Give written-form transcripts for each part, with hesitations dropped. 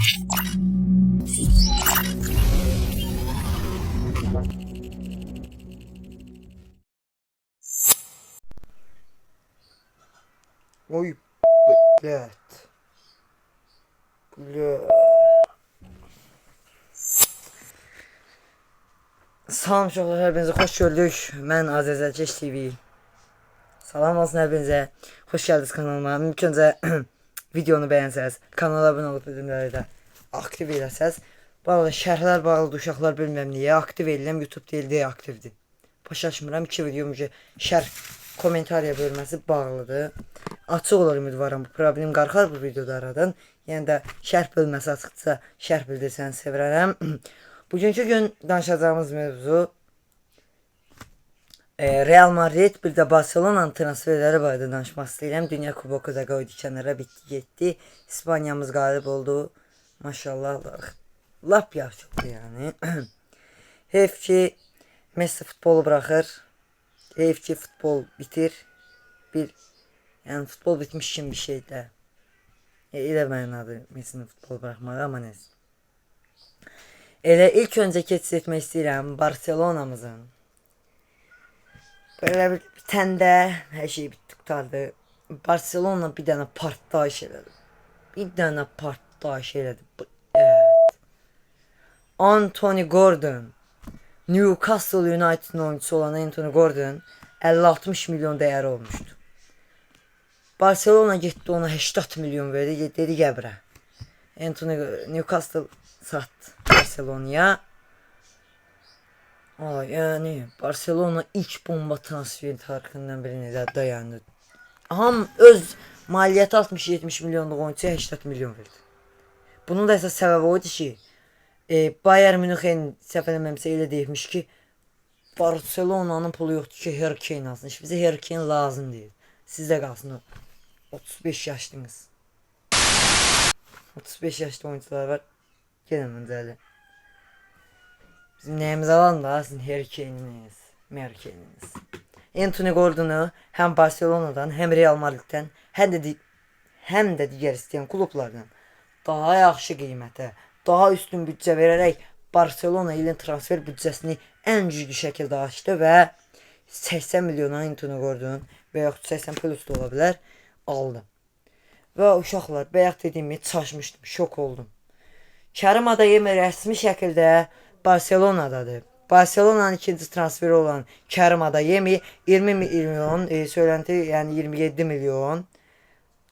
Oy, блядь. Бля. Salam uşaqlar, hər birinizə xoş gördük. Mən Azərbaycan TV. Salam olsun hər birinizə. Xoş gəldiniz kanalıma. Mümkün öncə videonu bəyənsəz, kanala abunə olub bildirimləri də aktiv eləsəz. Bu arada şərhlər bağlıdır uşaqlar, bilmirəm niyə aktiv eləyirəm, YouTube deyil deyə aktivdir. Başa düşmürəm, iki videom ki şərh kommentariya bölməsi bağlıdır. Açıq olar, ümidvaram bu problem qalxar bu videoda aradan. Yəni də şərh bölməsi açıqdırsa şərh bildirsəniz sevinərəm. Bugünkü gün danışacağımız mövzu Real Madrid bir də Barcelona'nın transferləri barədə danışmaq istəyirəm. Dünya Kuboku da qoydu kənara, bitdi, getdi. İspaniyamız qalib oldu. Maşallah, lap yaxşı oldu yəni. Heyf ki Messi futbolu bıraxır. Heyf ki futbol bitir. Bir yəni futbol bitmiş kimi bir şey də. Elə mənadır Messinin futbol bıraxmağı, amma neyse. Elə ilk öncə keçid etmək istəyirəm Barcelona'mızın. Belə bir bitəndə hər şey bitdi, qurtardı. Barcelona bir dənə partlayış elədi. Bir dənə partlayış elədi. Evet. Anthony Gordon. Newcastle United'ın oyuncusu olan Anthony Gordon 50-60 milyon dəyəri olmuşdu. Barcelona getdi ona 80 milyon verdi. Dedi gəl bura. Anthony Newcastle satdı Barcelona'ya. Ay, yəni Barcelona ilk bomba transferi tarixindən birini də dayandı. Ham öz maliyyəti 60-70 milyonluq oyunçuya 80 milyon verdi. Bunun da əsas səbəbi o idi ki, Bayern Münixen səhv eləmirəmsə elə deyibmiş ki, Barcelona'nın pulu yoxdur ki, Harry Kane alsın. Heç bizə Harry Kane lazım deyil. Sizdə qalsın o. 35 yaşlınız. 35 yaşlı oyuncular var. Gelin məncəli. Bizim nəyimiz alalım da sizin Harry Kane'iniz, Harry Kane'iniz. Anthony Gordon'u həm Barcelona'dan, həm Real Madrid'dən, həm də digər istəyən klublardan daha yaxşı qiymətə, daha üstün büdcə verərək Barcelona ilin transfer büdcəsini ən güclü şəkildə açdı və 80 milyona Anthony Gordon və yaxud 80 plus da ola bilər aldı. Və uşaqlar, bayaq dediyimi çaşmışdım, şok oldum. Kərim Adeyemi rəsmi şəkildə Barcelona'dadır. Barcelona'nın ikinci transferi olan Kərim Adeyemi 20 milyon, söylenti yəni 27 milyon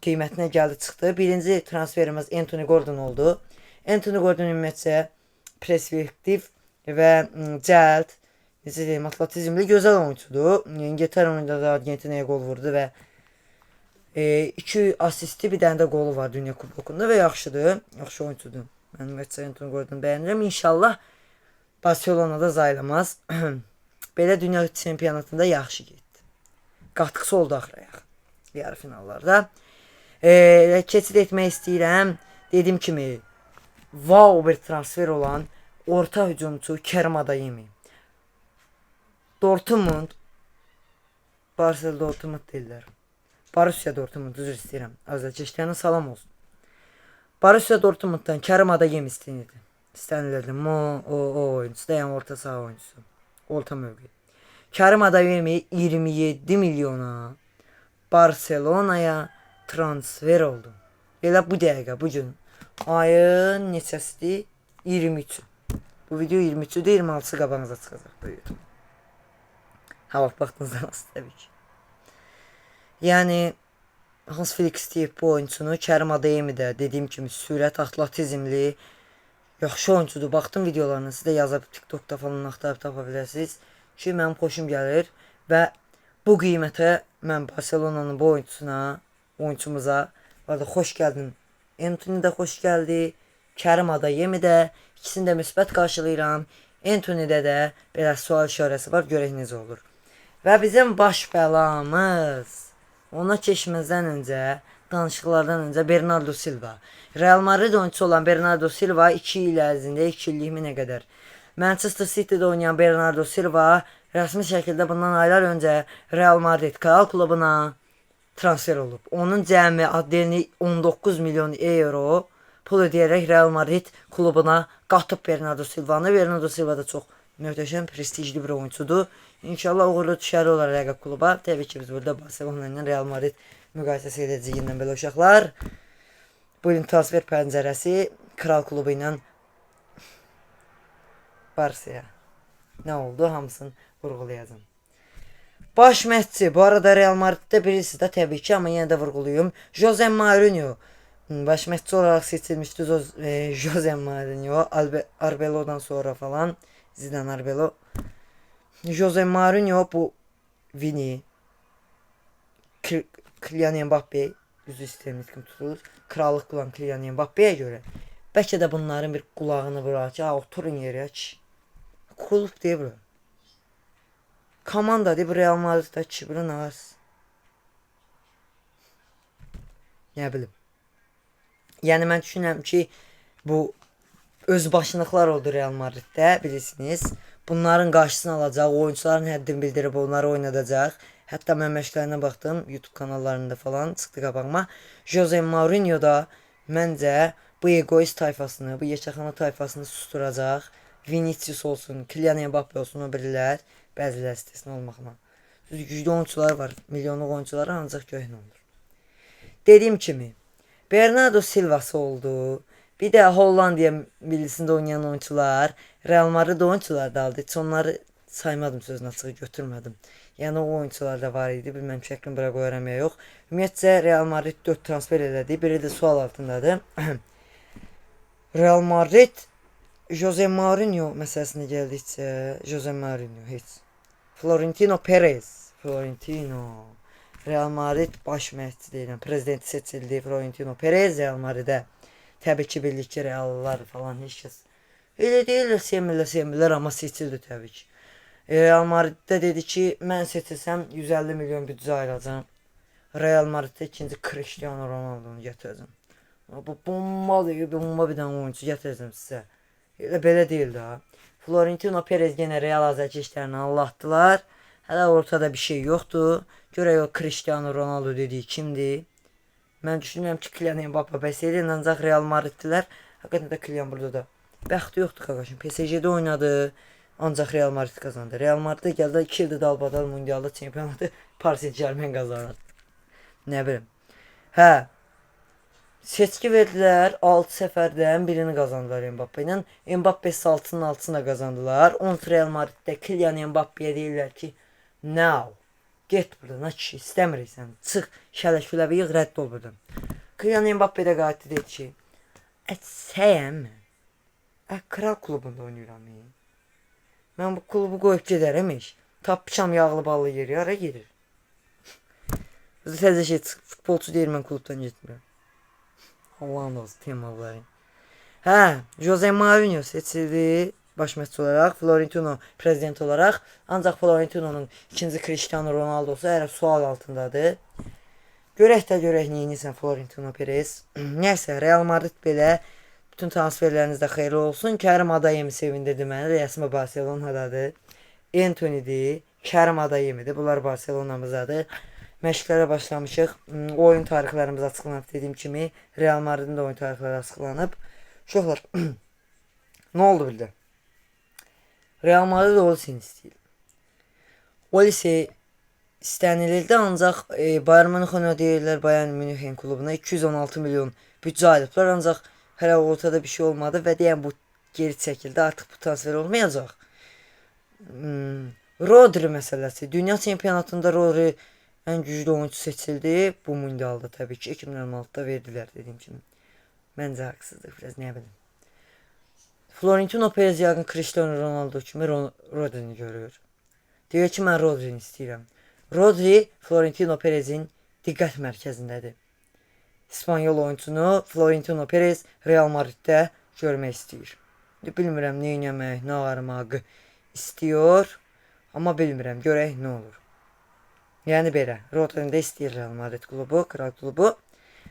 qiymətinə gəldi çıxdı. Birinci transferimiz Anthony Gordon oldu. Anthony Gordon ümumiyyətcə perspektiv və cəld, necə deyim, atletizmli gözəl oyunçudur. İngiltərə oyununda da Argentinaya qol vurdu və iki asisti, bir dənə də qolu var Dünya Kubokunda və yaxşıdır. Yaxşı oyunçudur. Mən ümumiyyətcə Anthony Gordonu bəyənirəm. İnşallah Barcelona'da zaylamaz. Belə dünya çempionatında yaxşı getdi. Qatqısı oldu axıra yaxın. Yarı finallarda. Keçid etmək istəyirəm. Dediyim kimi wow bir transfer olan orta hücumçu Kerim Adeyemi. Dortmund Barcelona Dortmund deyirlər. Borussia Dortmund, üzr istəyirəm. Azərbaycanlılara salam olsun. Borussia Dortmunddan Kerim Adeyemi istənildi. İstənilirdi. Mo o oyuncusu da, yəni orta saha oyuncusu. Orta mövqe. Kerim Adeyemi 27 milyona Barcelona'ya transfer oldu. Elə bu dəqiqə, bu gün ayın neçəsidir? 23. Bu video 23-dür, 26-sı qabağınıza çıxacaq böyük. Ha vaxt vaxtınızdan asılı təbii ki. Yəni Hans Flick istəyib bu oyunçunu. Kərim Adeyemi də dediyim kimi sürət, atletizmli, yaxşı oyunçudur. Baxdım videolarına, siz də yazıb TikTokda falan axtarıb tapa bilərsiniz ki, mənim xoşum gəlir və bu qiymətə mən Barcelona'nın bu oyunçusuna, oyunçumuza arada xoş gəldin. Anthony də xoş gəldi. Kərim Adeyemi də, ikisini də müsbət qarşılayıram. Anthony'də də belə sual işarəsi var, görək necə olur. Və bizim baş bəlamız ona keçməzdən öncə, danışıqlardan öncə Bernardo Silva. Real Madrid oyunçusu olan Bernardo Silva 2 il ərzində 2 illik nə qədər Manchester City'də oynayan Bernardo Silva rəsmi şəkildə bundan aylar öncə Real Madrid Kral klubuna transfer olub. Onun cəmi adelini 19 milyon euro pul ödəyərək Real Madrid klubuna qatıb Bernardo Silvanı. Bernardo Silva da çox möhtəşəm, prestijli bir oyunçudur. İnşallah uğurlu düşəri olar rəqib kluba. Təbii ki, biz burada Barcelona ilə Real Madrid müqayisəsi edəcəyik yenə belə uşaqlar. Bu ilin transfer pəncərəsi Kral klubu ilə Barsaya nə oldu hamısını vurğulayacağam. Baş məşqçi, bu arada Real Madriddə birisi də təbii ki, amma yenə də vurğulayım. Jose Mourinho baş məşqçi olaraq seçilmişdi Jose Mourinho Arbelo'dan sonra falan Zidane Arbelo. Jose Mourinho bu Vini, Kylian Mbappe üzr istəyirəm nitqim tutulur. Krallıq qulan Kylian Mbappe'yə görə bəlkə də bunların bir qulağını vuraq ki, oturun yerə ki. Klub deyil bura. Komanda deyil, bu Real Madriddə ki, bura nə var? Nə bilim. Yəni mən düşünürəm ki, bu özbaşınlıqlar oldu Real Madriddə, bilirsiniz. Bunların qarşısını alacaq, oyunçuların həddini bildirib onları oynadacaq. Hətta mən məşqlərinə baxdım, YouTube kanallarında falan çıxdı qabağıma. Jose Mourinho da məncə bu egoist tayfasını, bu yekəxana tayfasını susturacaq. Vinicius olsun, Kylian Mbappe olsun, o birilər, bəziləri istisna olmaqla. Düz güclü oyunçular var, milyonluq oyunçular ancaq görək nə olur. Dediyim kimi, Bernardo Silva'sı oldu. Bir də Hollandiya millisində oynayan oyunçular, Real Madrid oyunçular da aldı. Heç onları saymadım, sözün açığı götürmədim. Yəni o oyunçular da var idi. Bilməm şəklini bura qoyaram ya yox. Ümumiyyətcə Real Madrid 4 transfer elədi. Biri də sual altındadır. Real Madrid Jose Mourinho məsələsinə gəldikcə Jose Mourinho heç. Florentino Perez, Florentino Real Madrid baş məşqçisi deyilən, prezidenti seçildi Florentino Perez Real Madridə. Təbii ki, bildik ki, Reallılar falan heç kəs elə deyirlər, sevmirlər, sevmirlər, amma seçildi təbii ki. Real Madriddə dedi ki, mən seçilsəm 150 milyon büdcə ayıracağam. Real Madriddə ikinci Cristiano Ronaldo'nu gətirəcəm. Bu bomba deyil, bomba bir dənə oyunçu gətirəcəm sizə. Elə belə deyil daha. Florentino Perez yenə Real azarkeşlərini anlatdılar. Hələ ortada bir şey yoxdur. Görək o Cristiano Ronaldo dediyi kimdir? Mən düşünürəm ki, Kylian Mbappe bəs edir, ancaq Real Madridlilər həqiqətən də Kylian burada da bəxti yoxdur qardaşım. PSG-də oynadı, ancaq Real Madrid qazandı. Real Madrid gəldi 2 ildir dalbadal mundialda çempionatı Paris Saint-Germain qazanır. Nə bilim. Hə. Seçki verdilər, 6 səfərdən birini qazandılar Mbappe ilə. Mbappe 6-nın 6-sını da qazandılar. 10 Real Madriddə Kylian Mbappe'yə deyirlər ki, now get buradan, ha kişi, istəmirik səni. Çıx, şələ-şülə yığ, rədd ol buradan. Kylian Mbappe də qayıtdı, dedi ki, səyəm mən. Kral klubunda oynayıram. Mən bu klubu qoyub gedərəm iş. Tapmışam yağlı ballı yeri, hara gedir? Özü təzə şey çıxıb, futbolçu deyir mən klubdan getmirəm. Allah'ın olsun temaları. Hə, Jose Mourinho seçildi baş məşqçi olaraq, Florentino prezident olaraq. Ancaq Florentino'nun ikinci Cristiano Ronaldo'su hələ sual altındadır. Görək də görək neynirsən Florentino Perez. Nəysə, Real Madrid belə bütün transferləriniz də xeyirli olsun. Kərim Adayemi sevindirdi məni. Rəsmi Barcelona'dadır. Antony'dir, Kərim Adayemidir. Bunlar Barcelona'mızdadır. Məşqlərə başlamışıq. Oyun tarixlərimiz açıqlanıb dediyim kimi. Real Madridin də oyun tarixləri açıqlanıb. Uşaqlar, nə oldu bir də? Real Madrid Olise istəyir. Olise istənilirdi, ancaq Bayern Münxenə deyirlər, Bayern Münxen klubuna 216 milyon büdcə ayırıblar, ancaq hələ ortada bir şey olmadı və deyən bu geri çəkildi, artıq bu transfer olmayacaq. Rodri məsələsi. Dünya çempionatında Rodri ən güclü oyunçu seçildi. Bu mundialda təbii ki 2026-da verdilər dediyim kimi. Məncə haqsızlıq biraz, nə bilim. Florentino Perez yəqin Cristiano Ronaldo kimi Rodrini görür. Deyir ki, mən Rodrini istəyirəm. Rodri Florentino Perezin diqqət mərkəzindədir. İspanyol oyunçunu Florentino Perez Real Madriddə görmək istəyir. Bilmirəm nə etmək, nə aramağı istəyir, amma bilmirəm, görək nə olur. Yəni belə, Rodrini də istəyir Real Madrid klubu, kral klubu.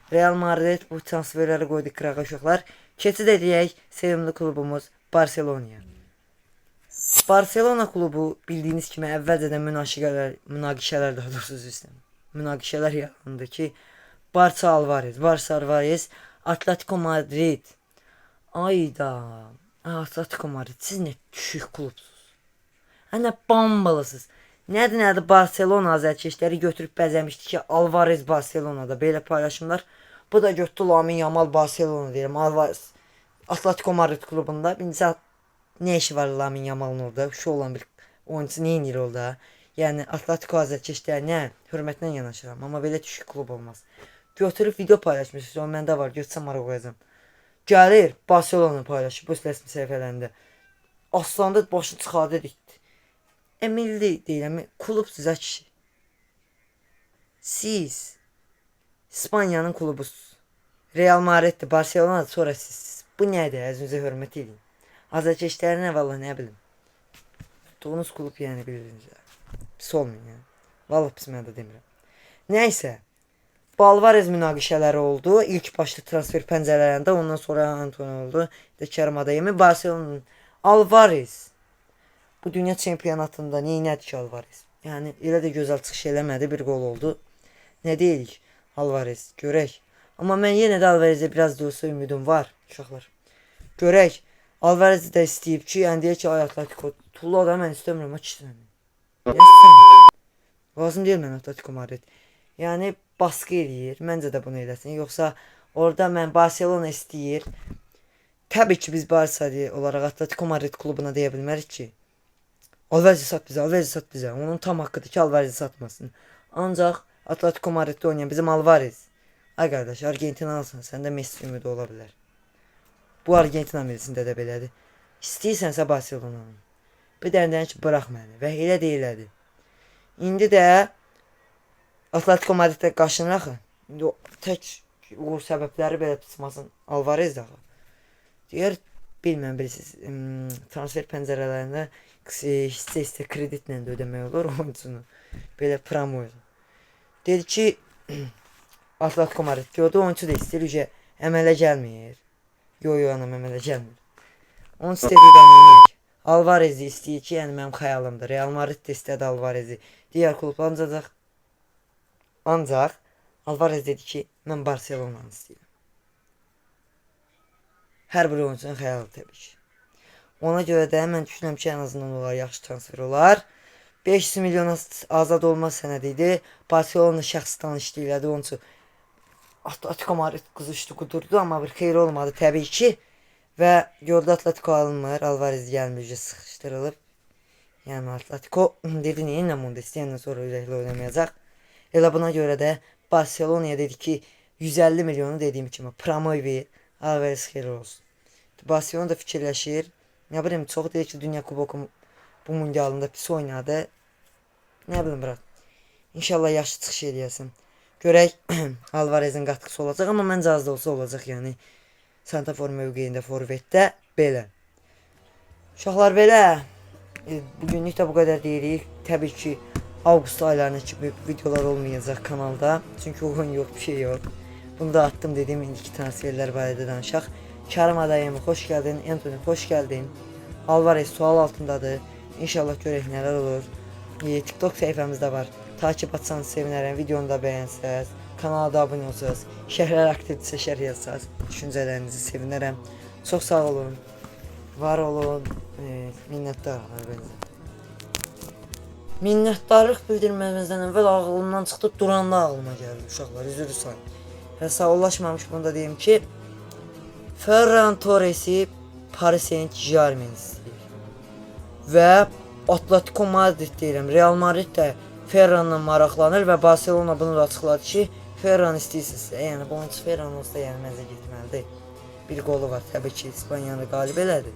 Real Madrid bu transferləri qoydu qırağa uşaqlar. Keçid edək sevimli klubumuz Barcelona'ya. Barcelona klubu bildiyiniz kimi əvvəlcədən münaqişələr daha doğrusu üzr istəyirəm. Münaqişələr yarandı ki, Barça Alvarez, Barça Alvarez Atletico Madrid. Ayda. Atletico Madrid, siz nə düşük klubsuz. Nə bambalısınız. Nədir Barcelona azərkeşləri götürüb bəzəmişdi ki, Alvarez Barcelonada belə paylaşımlar. Bu da götürdü Lamin Yamal Barcelona deyirəm. Alvarez Atletico Madrid klubunda. İndi nə işi var Lamin Yamalın orada? Uşaq olan bir oyunçu nə edir orada? Yəni Atletico azərkeşlərinə hörmətlə yanaşıram, amma belə düşük klub olmaz. Götürüb video paylaşmışsınız. O məndə var. Götürsəm hara qoyacam. Gəlir Barcelona paylaşıb bu rəsmi səhifələrində. Aslanda başını çıxardı dikdi. Milli deyirəm, klub sizə kişi. Siz İspaniyanın klubusunuz. Real Madrid'dir, Barcelona'dır, sonra siz. Bu nədir? Özünüzə hörmət edin. Azərkeşlərinə vallah nə bilim. Tutduğunuz klub yəni bildiyiniz. Pis olmayın yəni. Vallah pis mən də demirəm. Nəysə. Bu Alvarez münaqişələri oldu. İlk başda transfer pəncərələrində, ondan sonra Antony oldu. De Kərim Adeyemi, Barcelona'nın Alvarez bu dünya çempionatında nə elədi ki Alvarez? Yəni elə də gözəl çıxış eləmədi, bir qol oldu. Nə deyirik? Alvarez, görək. Amma mən yenə də Alvarezə biraz da olsa ümidim var, uşaqlar. Görək. Alvarez də istəyib ki, yəni deyir ki, ay Atletico, tulla da mən istəmirəm, ha kişi. Nə istəmirəm? Lazım deyil mən Atletico Madrid. Yəni baskı eləyir. Məncə də bunu eləsin. Yoxsa orada mən Barcelona istəyir. Təbii ki, biz Barça olaraq Atletico Madrid klubuna deyə bilmərik ki, Alvarez'i sat bizə, Alvarez'i sat bizə. Onun tam haqqıdır ki, Alvarez'i satmasın. Ancaq Atletico Madrid'də oynayan bizim Alvarez. Ay qardaş, Argentina alsan, səndə Messi ümidi ola bilər. Bu Argentina millisində də belədir. İstəyirsənsə Barcelona'nın. Bir dənə ki, bırax məni və elə də elədi. İndi də Atletico Madriddə qaşınır axı. İndi o tək uğur səbəbləri belə çıxmasın Alvarez də axı. Deyir, bilmirəm bilirsiniz, transfer pəncərələrində hissə-hissə kreditlə də ödəmək olur oyuncunu. Belə promo. Dedi ki, Atletico Madrid gördü, oyunçu da istəyir, ücə əmələ gəlmir. Yo yo anam əmələ gəlmir. Onun istədiyi də neymək? Alvarez'i istəyir ki, yəni mənim xəyalımdır. Real Madrid də istədi Alvarez'i. Digər klublar ancaq Alvarez dedi ki, mən Barcelona'nı istəyirəm. Hər bir oyunçunun xəyalı təbii ki. Ona görə də mən düşünürəm ki, ən azından olar yaxşı transfer olar. 500 milyona azad olma sənədi idi. Barcelona şəxsi danışdı elədi onun üçün. Atletico Madrid qızışdı, qudurdu, amma bir xeyir olmadı təbii ki. Və gördü Atletico alınmır, Alvarez gəlmir, sıxışdırılıb. Yəni Atletico dedi niyə ilə bunu istəyəndən sonra ürəkli oynamayacaq. Elə buna görə də Barcelona'ya dedi ki, 150 milyonu dediyim kimi promoy ver, Alvarez xeyir olsun. Barcelona da fikirləşir. Nə bilim, çox deyir ki, Dünya Kuboku bu mundialında pis oynadı. Nə bilim, brat. İnşallah yaxşı çıxış eləyəsin. Görək Alvarezin qatqısı olacaq, amma məncə az da olsa olacaq, yəni. Santrafor mövqeyində, forvetdə belə. Uşaqlar belə. Bugünlük də bu qədər deyirik. Təbii ki, avqust aylarına kimi videolar olmayacaq kanalda. Çünki oyun yox, bir şey yox. Bunu da attım dediyim indiki transferlər barədə danışaq. Kərim Adayemi xoş gəldin, Antony xoş gəldin. Alvarez sual altındadır. İnşallah görək nələr olur. TikTok səhifəmiz də var. Takip atsanız sevinərəm. Videonu da bəyənsəz, kanala da abunə olsanız, şərhlər aktivdirsə şərh yazsanız, düşüncələrinizi sevinərəm. Çox sağ olun. Var olun. Minnətdaram hər birinizə. Minnətdarlıq bildirməmizdən əvvəl ağlımdan çıxdı, duranda ağlıma gəldi uşaqlar, üzr sayın. Və sağollaşmamış bunu da deyim ki, Ferran Torres'i Paris Saint-Germain istəyir. Və Atletico Madrid deyirəm, Real Madrid də Ferranla maraqlanır və Barcelona bunu da açıqladı ki, Ferran istəyirsinizsə, yəni bu oyunçu Ferran olsa, yəni məncə getməlidir. Bir qolu var, təbii ki, İspaniyanı qalib elədi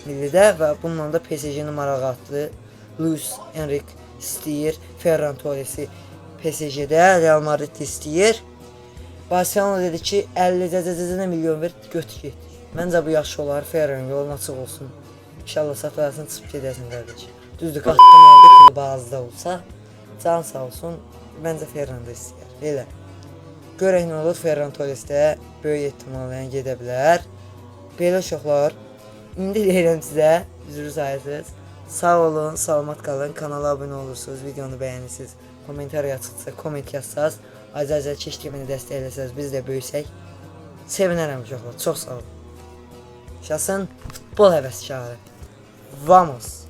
millidə və bununla da PSG-ni marağa atdı. Luis Enrique istəyir Ferran Torres'i PSG-də, Real Madrid də istəyir. Barcelona dedi ki, 50 cəcəcəcə milyon ver, götür get. Məncə bu yaxşı olar, Ferran yolun açıq olsun. İnşallah satarsın, çıxıb gedəsin qardaş. Düzdür, qatqın oldu kluba az da olsa. Can sağ olsun. Məncə Ferran da istəyər. Elə. Görək nə olur, Ferran Torres də böyük ehtimalla yəni gedə bilər. Belə uşaqlar, indi deyirəm sizə, üzr sayırsınız. Sağ olun, salamat qalın, kanala abunə olursunuz, videonu bəyənirsiniz, kommentariya çıxsa, komment yazsaz, Azərbaycan Keş TV-ni dəstəkləsəniz, biz də böyüsək. Sevinərəm uşaqlar. Çox sağ olun. Yaşasın futbol həvəskarı. Vamos.